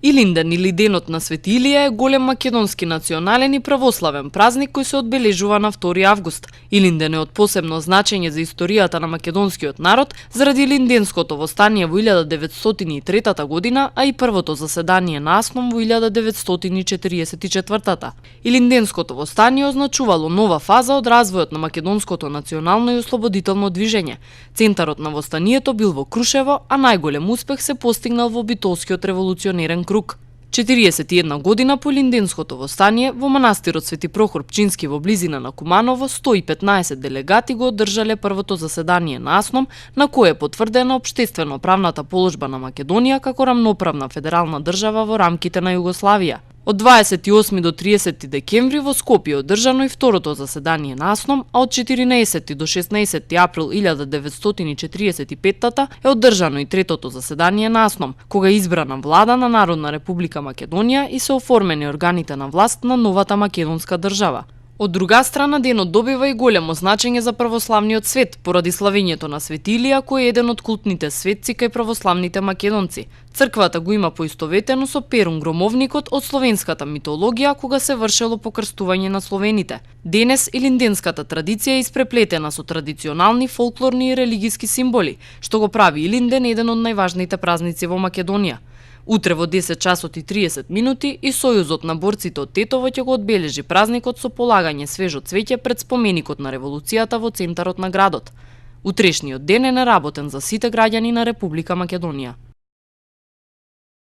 Илинден или Денот на Свети Илија е голем македонски национален и православен празник кој се одбележува на 2 август. Илинден е од посебно значење за историјата на македонскиот народ заради Илинденското востание во 1903 година, а и првото заседание на Асном во 1944. Илинденското востание означувало нова фаза од развојот на македонското национално и ослободително движење. Центарот на востанието бил во Крушево, а најголем успех се постигнал во Битолскиот револуционерен круг. 41 година по Илинденското востание во манастирот Свети Прохор Пчински во близина на Куманово 115 делегати го одржале првото заседание на Асном, на кое е потврдена општествено-правната положба на Македонија како рамноправна федерална држава во рамките на Југославија. Од 28 до 30 декември во Скопје одржано и второто заседание на Асном, а од 14 до 16 април 1945 е одржано и третото заседание на Асном, кога е избрана влада на Народна република Македонија и се оформени органите на власт на новата македонска држава. Од друга страна, денот добива и големо значење за православниот свет, поради славењето на Свети Илија, кој е еден од култните светци кај православните македонци. Црквата го има поистоветено со Перун громовникот од словенската митологија, кога се вршело покрстување на словените. Денес илинденската традиција е испреплетена со традиционални, фолклорни и религиски символи, што го прави Илинден еден од најважните празници во Македонија. Утре во 10 часот и 30 минути и Сојузот на борците од Тетово ќе го одбележи празникот со полагање свежо цвеќе пред споменикот на револуцијата во центарот на градот. Утрешниот ден е неработен за сите граѓани на Република Македонија.